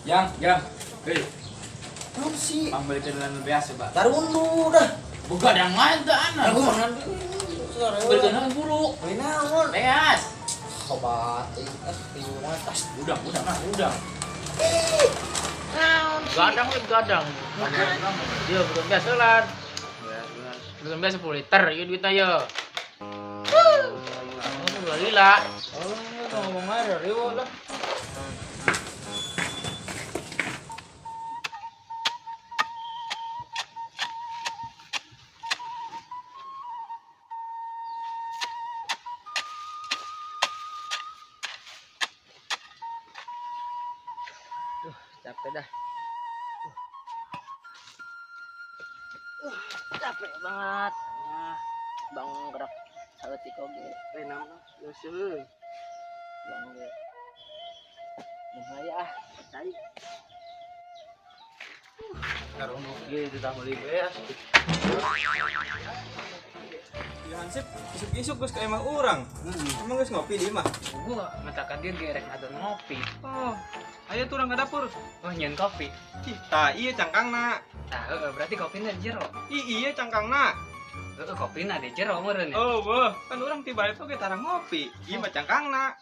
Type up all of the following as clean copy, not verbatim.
Yang, yang. Hei, Naon sih? pambalikan dengan biasa, Pak. Tarundu dah. Begadang aja anak. Aku mah Balikan dengan buru. Beli naon? Beas. Sobat, riuh banget tas. Udang, udang, ah, udang. Naon sih? Gadang, we, gadang. Dia bukan biasa lah. Bukan biasa 10 liter, ya duit aja. Udah lila. Oh, ngomong aja riuh lah. Duh, capek dah. Capek banget. Nah, bang gerak saeutik oge. Nama Yusuf. Bang ge. Bahaya ah, cai. Karung ieu ditah meuli beas. Ya Hansip, isuk-isuk geus ka imah urang. Emang geus ngopi di imah? Gua matakan dia gerek ngadon ngopi. Oh, ayo turang ke dapur. Oh, nyeun kopi. Ih, tah iya cangkangna. Tah, heeh, berarti kopina di jero. Ih, iya cangkangna. Heeh, kopina di jero meureun ya. Oh, wah, kan urang tiba itu ge tara ngopi. Ieu mah cangkangna.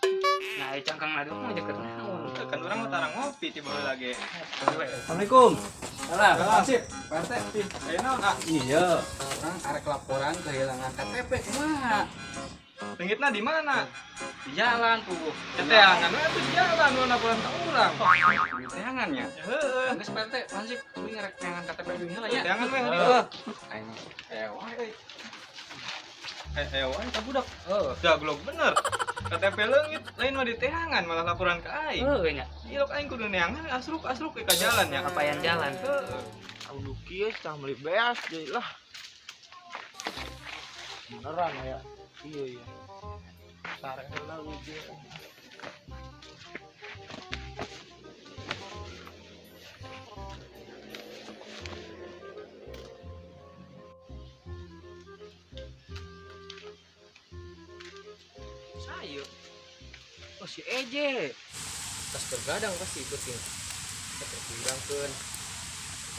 Nah, ieu cangkangna doang mah jeukeut naon. Teu kan urang mah tara ngopi tiba heula ge. Assalamualaikum. Salam. Hansip, Pak RT, ih, aya naon ah? Iya, orang arek laporan kehilangan KTP kumaha? Leungitna di mana? Di jalan puguh. Teteangan we atuh di jalan nu laporan ka urang. Di teangan nya. Heeh. Geus Pak RT, Hansip, kuing rek teangan KTP deui heula nya. Teteangan we Heeh. Aing wae euy. Eh, eh, wae ka budak. Heeh. Jaglok bener. KTP leungit, lain mah di teangan malah laporan ka aing. Heeh nya. Ilok aing kudu neangan asruk-asruk ke jalan ya. Apayan jalan. Heeh. Anu kieu tah meuli beas deui lah. Beneran ya. Iya iya. Sare heula uji. Sayu. Oh si Eje. Tas bergadang pasti ikutin. Terpindangkeun.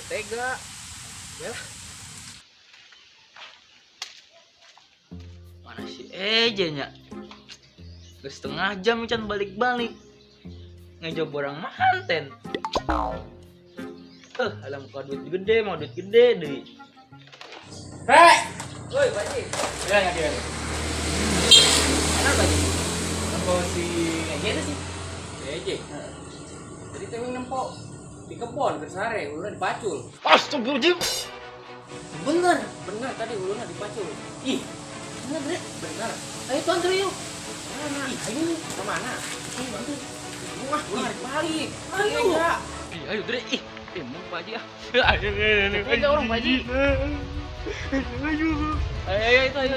Tega. Ya. Mana si Eje nya? Geus setengah jam can balik-balik. Ngejob orang manten. Alam ka duit gede, mau duit gede deui. Rek. Woi, Pak Haji. Ya, ya, ya. Mana Pak Haji? Nempo si Eje itu sih. Si Eje. Tadi teh nempo di kebon keur sare, uluna dipacul. Astagfirullahaladzim. Bener. Bener tadi uluna dipacul. Ih, bener, Dre. Bener. Ayo tuan Dre yuk. Mana? Ih, ayo. Ke mana? Ayo, bantu. Wah, balik balik. Ayo. Iya. Ih, ayo Dre. Ih, mau Pak Haji ah. Ayo, ayo, ayo. Ayo orang Pak Haji. Ayo. Ayo, ayo, itu ayo.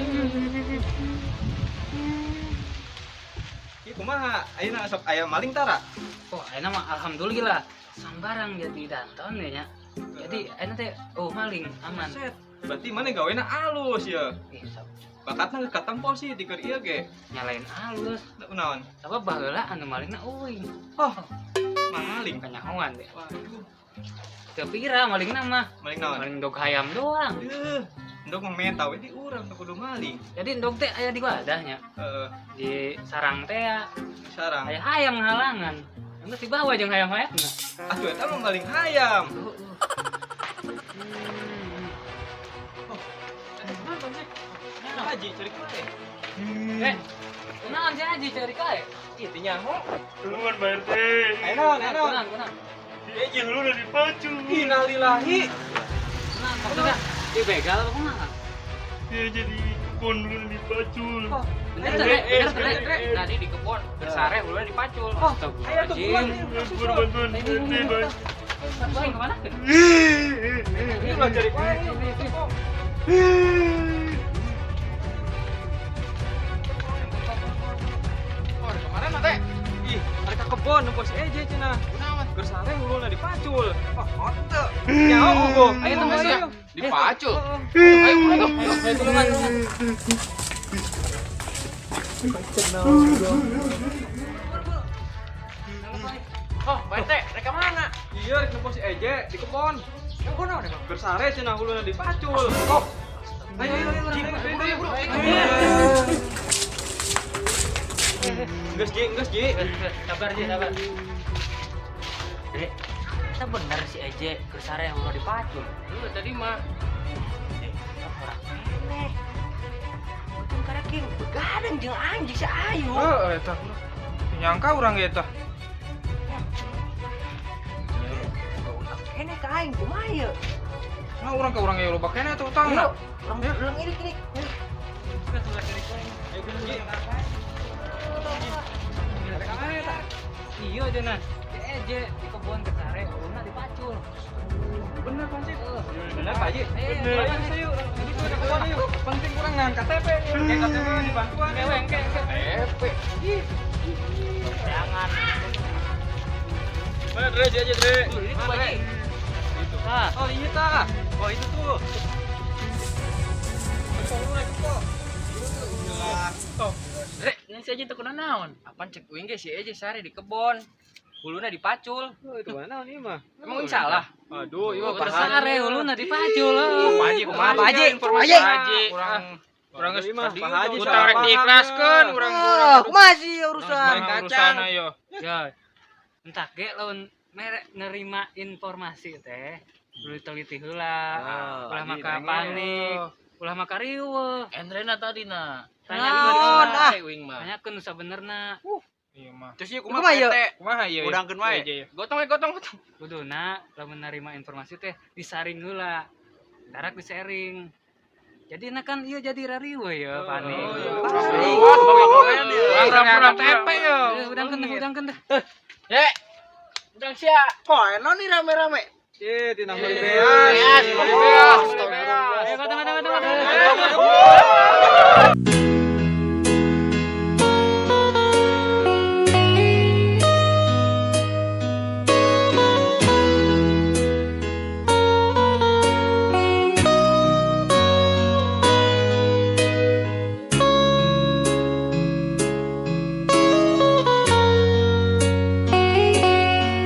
Ih, kumaha? Ayeuna sok aya maling tara? Oh, ayeuna mah alhamdulillah sambarang jadi danton ya nya. Jadi ayeuna teh oh maling aman. Set. Berarti mana gawena alus ya. Ih, sok Bakatna geus katempo sih di keur ieu ge. nyalain alus. Naon? Sabab baheula anu malingna euing. Oh, maling. Kanyahoan deh. Waduh, Teu pira malingna mah. maling naon? Maling dog hayam doang. Eueuh, endog mah meta we di urang teu kudu maling. Jadi endog teh aya di wadahnya. Heeh, Di sarang teh ya, sarang. aya hayam ngahalangan. Geus dibawa jeung hayam-hayamna. Atuh eta mah maling hayam. Heeh. Eh, nonton sih. Haji cari kae. Eh, kunaon si Haji cari kae? Ih, teu nyaho. Tulungan Pak RT. Ayo naon, ayo naon. Kunaon, kunaon. Si Eje huluna dipacul. Innalillahi. Kunaon maksudnya dibegal apa kumaha? Si Eje di kebon huluna dipacul. Oh, Bener teh, Dre? Bener teh, Dre? Tadi di kebon bersare uluna dipacul. Oh, ayo tuh buruan. Ayo, Bantuan bantuan Pak RT, Bang. Aing kemana? Ini ulah cari kae. Oh, kemarin mah teh. Ih, mereka kebon nempo si Eje cenah. Kunaon? Keur sare huluna dipacul. Oh, henteu. Nyaho unggul. Ayo tembus ya. Dipacul. Heeh. Ayo pulang tuh. Ayo tulungan, tulungan. Oh, Pak RT, rek ka mana? Iya, rek nempo si Eje di kebon. Yang kunaon emang? Keur sare cenah huluna dipacul. Oh. Ayo ayo ayo, ayo, ayo, bro. Geus Ji, geus Ji. Sabar Ji, sabar. Dek, kita bener si Eje keur sare ulah dipacul. Lu tadi mah Eh, orang aneh. Untung kareking begadang jeung anjing si Ayu. Heeh, eta. Nyangka urang ge eta. Boga utang keneh ka aing kumaha ieu? Nah, urang ka urang ge loba keneh atuh utangna. Ayo, urang urang irik irik. Ayo geus Ji. Rek ka mana eta? Iya cenah. Si Eje di kebun keur sare uluna dipacul. Bener Pak Hansip. Bener Pak Haji. Eh, Bener. Ayo geus ayo, urang jadi ke kebon ayo. Penting urang nang KTP. Kayak KTP dibantuan. Kewe engke engke. TP. Jangan. Mana Dre, aja Dre. Tuh, ini tuh Pak Haji. Itu. Tah. Oh iya tah. Oh itu tuh. Oh. Dre, ini si Eje teu kuna naon? Apaan cek uing ge si Eje sare di kebon. Huluna dipacul. Oh, itu mana nih mah? Emang uing salah? Aduh, iya Keur sare huluna dipacul. Pak Haji, kumaha Pak Haji? Informasi Pak Pak Haji. Urang urang geus Pak tadi Haji utang salah rek paham. diikhlaskeun urang Ah, kumaha sih urusan? urang kacang ayo. Ya. Entah ge lamun mere nerima informasi teh kudu diteliti heula. Ulah maka panik, ulah maka riweuh. Endrena tadi na. Naon, ah. Uing mah. Tanyakeun nu sabenerna. Iya mah. Terus ieu Kumaha kumaha ieu? Pak RT? Kumaha ieu? Udangkeun wae. Iya, iya. Gotong we gotong gotong. Kuduna lamun nerima informasi teh disaring heula. Darak di-sharing. Jadi na kan ieu jadi rariweuh ya panik. Oh, iya. Panik. Urang urang KTP yo. Eh, Udangkeun dah, udangkeun dah. Ye. Udang sia. Kok enak nih rame-rame? Ye, tina meuli Beas, beas. meuli beas. Eh, batang, batang, batang, batang. Eh.